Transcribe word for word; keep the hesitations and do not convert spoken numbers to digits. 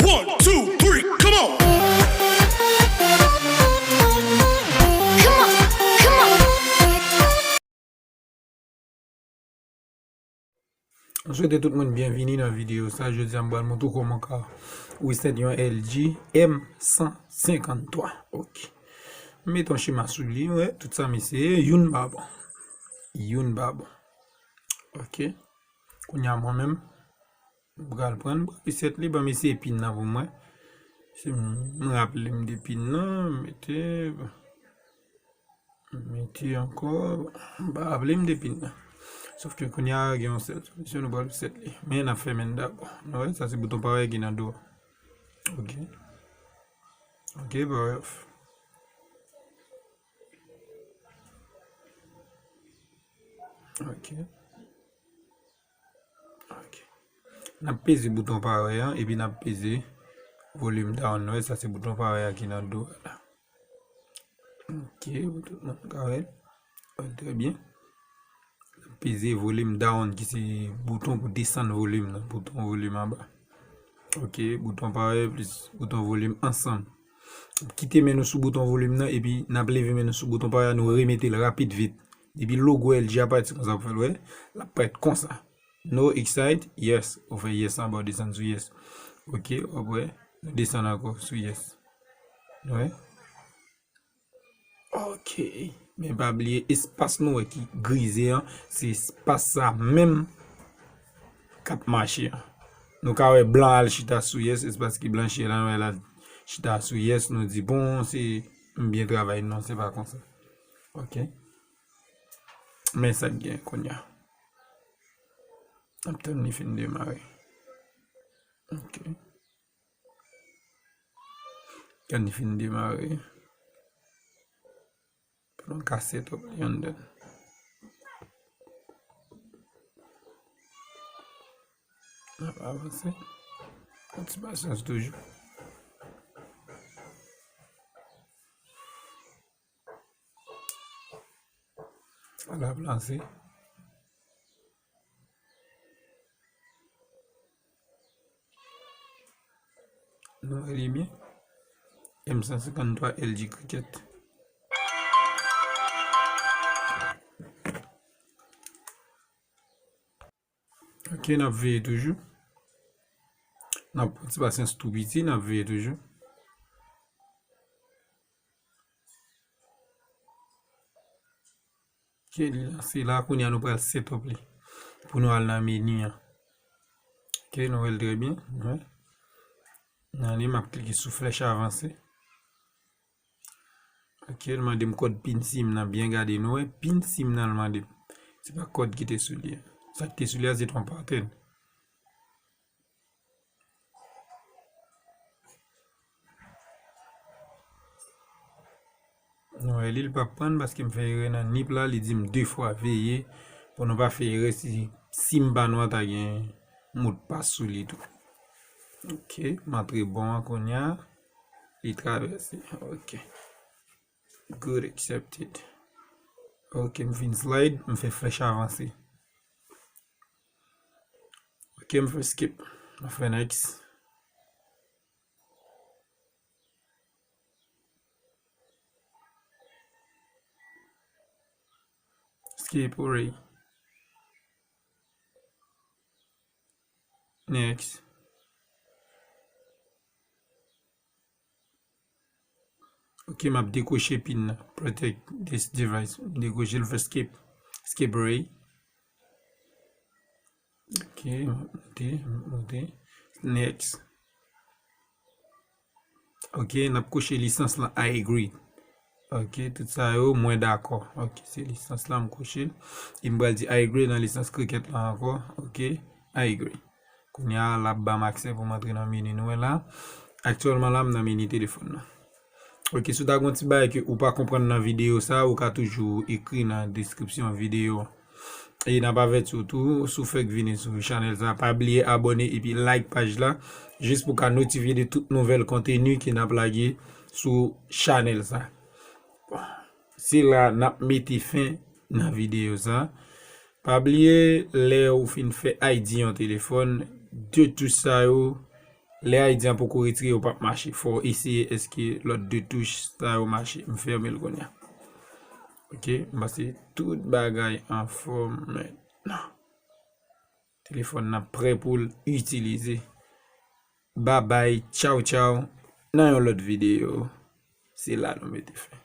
One, two, three, come on! Mwen swete tout moun byenvini nan videyo sa. Jodi a, m pral montre w kòman w ka reset yon L G M san senkanntwa. Ok. M mete yon chema sou li, wè, tout sa m eseye, youn pa bon. Youn pa bon. Ok. Kounye a mwen menm, m pral pran, m pral reset li, ban m eseye pin nan pou mwen. Si m, m raple m de pin nan, m mete, m mete ankò, m pa raple m de pin nan. Sof ke kounye a gen yon sèl solisyon, nou pral reset li. Men n ap fèmen l dabò. Nou wè, sa se bouton pare ki nan do a. Ok. Ok, pa grave. Ok. Ok. N ap peze bouton pare a, epi n ap peze volume down. Nou wè, sa se bouton pare a ki nan do a la. Ok, pou tout moun ka wè l. Wè l trè byen. N ap peze volume down, ki se bouton pou desann volume nan, bouton volume anba. Ok, bouton pare plis bouton volume ansanm. Kite men nou sou bouton volume nan, epi n ap leve men nou sou bouton pare a, nou remete l rapid vit. Depi logo L G a parèt, se konsa pou fè l, wè. L ap parèt konsa. No excite, yes. Ou fè yes anba, ou desann sou yes. Ok, w ap wè. Nou desann ankò sou yes. Nou wè? Ok. Men pa bliye, espas nou wè ki grize an, se espas sa menm k ap mache an. Nou ka wè blan al chita sou yes, espas ki blanchi la, nou wè l al chita sou yes, nou di, bon, se m byen travay. Non, se pa konsa. Ok. Men sa k gen kounye a. N ap tann li fin demare. Ok. Tann li fin demare. Pou nou ka set up li anndan. N ap avanse. Yon ti pasyans toujou. L ap lanse. Nou wè li byen. M san senkanntwa L G Cricket. Ok, n ap veye toujou. N ap pran ti pasyans tou piti, n ap veye toujou. Ok, li lanse la, kounye a nou pral set up li. Pou nou al nan meni an. Ok, nou wè l trè byen. Wè. Nan li, m ap klike sou flèch avanse. Ok, l mande m kòd pin sim nan, byen gade. Nou wè, pin sim nan l mande m. Se pa kòd ki te sou li a. Sa ki te sou li a, se t yon pattern. Nou wè li, l p ap pran paske m fè erè nan nip la, li di m de fwa veye pou nou pa fè erè si sim pa nou an ta gen modpas sou li tou. Ok, m antre bon an kounye a, li travèse. Ok. Good, accepted. Ok, m fin slide, m fè flèch avanse. Ok, m fè skip. M fè next. Skip, hooray. Next. Ok, m ap dekwoche pin nan. Protect this device. M dekwoche l, fè skip. Skip array. Ok, m ap monte, m ap monte. Next. Ok, n ap kwoche lisans lan, I agree. Ok, tout sa yo, mwen dakò. Ok, se lisans la m kwoche l. E m pral di I agree nan lisans Cricket la ankò. Ok, I agree. Kounye a, l ap ban m aksè pou m antre nan meni nou wè la. Aktyèlman la, m nan meni telefòn nan. Ok, si w ta gen yon ti bagay ke ou pa konprann nan videyo sa, ou ka toujou ekri nan deskripsyon videyo. E n ap avèti w tou, si w fèk vini sou chanèl sa, pa bliye abòne epi like paj la, jis pou w ka notifye de tout nouvèl konteni ke n ap lage sou chanèl sa. Se la n ap mete fen nan videyo sa. Pa bliye, lè ou fin fè I D yon telefòn, de tout sa yo, Lè I D an poko retire, ou p ap mache. Fò w eseye èske lòt de touch sa yo mache. M fèmen l kounye a. Ok, m panse tout bagay anfòm mentnan. Telefòn nan prè pou l itilize. Babay, tchaw tchaw. Nan yon lòt videyo, se la nou mete fen.